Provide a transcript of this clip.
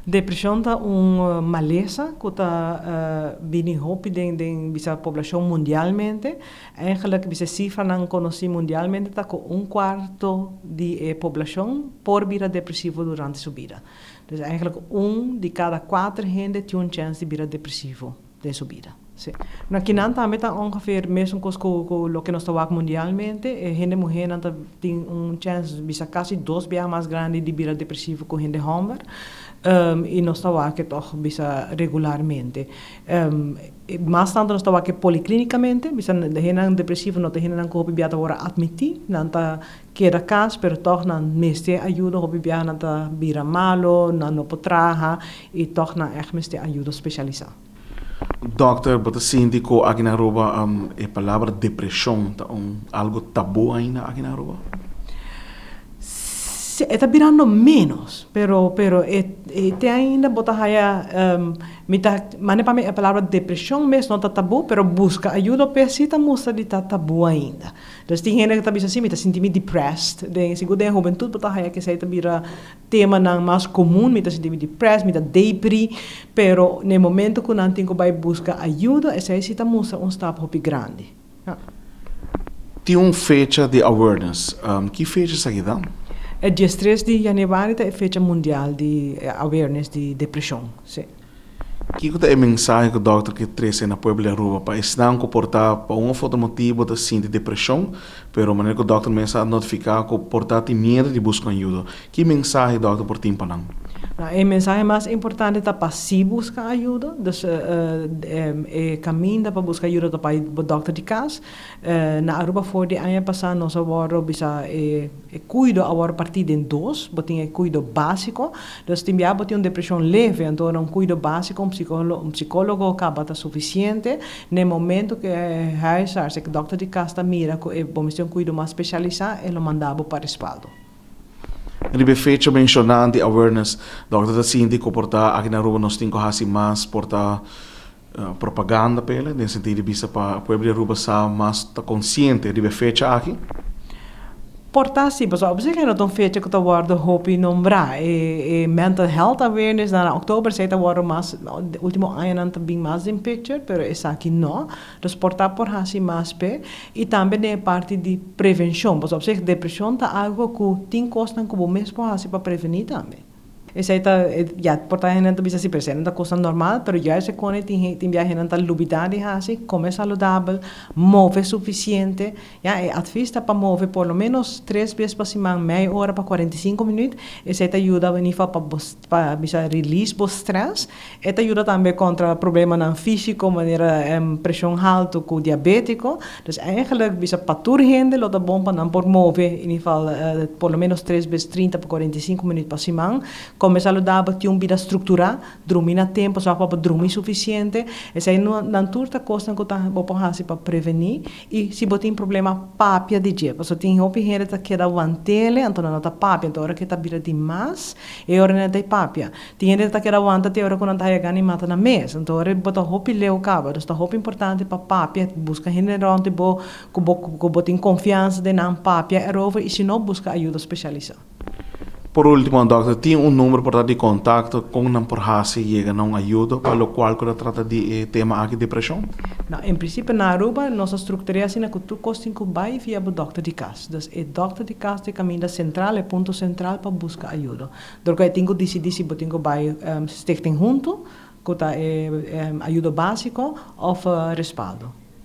Depresion ta un malesa cu ta bini hopi den bisa poblacion mundialmente. Eigenlijk bisa cifranan conoci mundialmente ta cu un cuarto di e poblacion por bira depresivo durante su bida. Dus eigenlijk un di cada cuater hende tin un chance di bira depresivo den su bida. Si. Na kinan tambe ta ongeveer mesun cos cu loke nos ta wak mundialmente. E hende muhernan ta tin un chance bisa casi dos biaha mas grandi di bira depresivo cu hende homber. Y nos ta wak e toch bisa regularmente. Mas tanto nos ta wak e policlinicamente, bisa hendenan depresivo no ta hendenan cu hopi biaha ta worde admiti, nan ta keda cas, pero toch nan mester ayudo. Hopi biaha nan ta bira malo, nan no por traha y toch nan echt mester ayudo specialisa. Dokter, bo ta sinti cu aki na Aruba e palabra depresion ta un algo tabu ainda aki na Aruba? Si, e ta birando menos, pero e te ainda bo ta haya, mi ta mane pa mi e palabra depresion mes no ta tabu, pero busca ayudo p'e si ta mustra di ta tabu ainda. Dus tin hende cu ta bisa si, "Mi ta sinti mi depressed." Sigur den hubentud bo ta haya cu esey ta bira temanan mas comun: "Mi ta sinti mi depressed, mi ta depri", pero na momento cu nan tin cu bay busca ayudo, esey si ta mustra un stap hopi grandi. Ja. Tin un fecha di awareness. Ki fecha esaki ta? E 13 di januari ta e fecha mundial di awareness di depresion. Si. Kico ta e mensahe cu dokter kier trece na pueblo di Aruba pa esnan cu por ta pa un of otro motibo ta sinti depresion, pero manera cu dokter mes a notifica cu por ta tin miedo di busca ayudo? Ki mensahe dokter por tin pa nan? Nou, e mensahe mas importante ta pa si busca ayudo. Dus e caminda pa busca ayudo ta pa e dokter di cas. Na Aruba for di aña pasa nos a wordo bisa e cuido a wordo parti den dos. Bo tin e cuido basico. Dus tin bia bo tin un depresion leve, anto un cuido basico, un psicologo caba ta suficiente. Na momento cu e huisarts, e dokter di cas ta mira cu bo mester un cuido mas specialisa, e lo manda bo pa Respaldo. Riba fecha menciona di awareness, dokter ta sinti cu por ta aki na Aruba nos tin cu haci mas por ta propaganda p'e, den sentido di bisa pa pueblo di Aruba sa mas, ta consciente riba fecha aki? Por ta si, pasobra op zich no ta un fecha cu ta wordo hopi nombra. E mental health awareness na oktober esey ta wordo mas, ultimo añanan ta bin mas den picture, pero esaki no. Dus por ta por haci mas p'e. Y tambe den parti di prevencion. Pasobra op zich depresion ta algo cu tin cosnan cu bo mes por haci pa preveni tambe. Esey ta, ja, por ta hende ta bisa si, pero esey ta cos normal, pero juist e cos tin biaha hende ta lubida di haci: come saludabel, move suficiente. Ja, e advies ta pa move por lo menos 3 bes pa siman, mey ora pa 45 minuut. Esey ta yuda in ieder geval pa bisa release bo stress. E ta yuda tambe contra problemanan fisico, manera presion halto cu diabetico. Dus eigenlijk bisa pa tur hende lo ta bon pa nan por move in ieder geval por lo menos 3 bes 30 pa 45 minuut pa siman. Come saludabel, tin un bida structura, drumi na tempo, so pa drumi suficiente. Esey nan tur ta cosnan cu ta bo por haci pa preveni. Y si bo tin problema, papia di dje. Paso tin hopi hende ta keda want'ele, anto nan no ta papia. Anto ora cu ta bira di mas, e ora nan ta papia. Tin hende ta keda wanta te ora cu nan ta haya gana di mata nan mes. Anto ora bo ta hopi leu caba. Dus ta hopi importante pa papia, busca hende rond di bo cu bo tin confiansa den nan, papia erover y si no, busca ayudo specialisa. Por ultimo, dokter, tin un number por di contacto con nan por haci yega na un ayudo pa locual cu ta trata di tema aki depresion? Nou, in principe na Aruba nos a structura asina cu tur cos tin cu bay via bo dokter di cas. Dus e dokter di cas ta e caminda central, e punto central pa busca ayudo. Door cu e tin cu dicidi si bo tin cu bay Stichting Hunto, cu ta e ayudo basico, of Respaldo.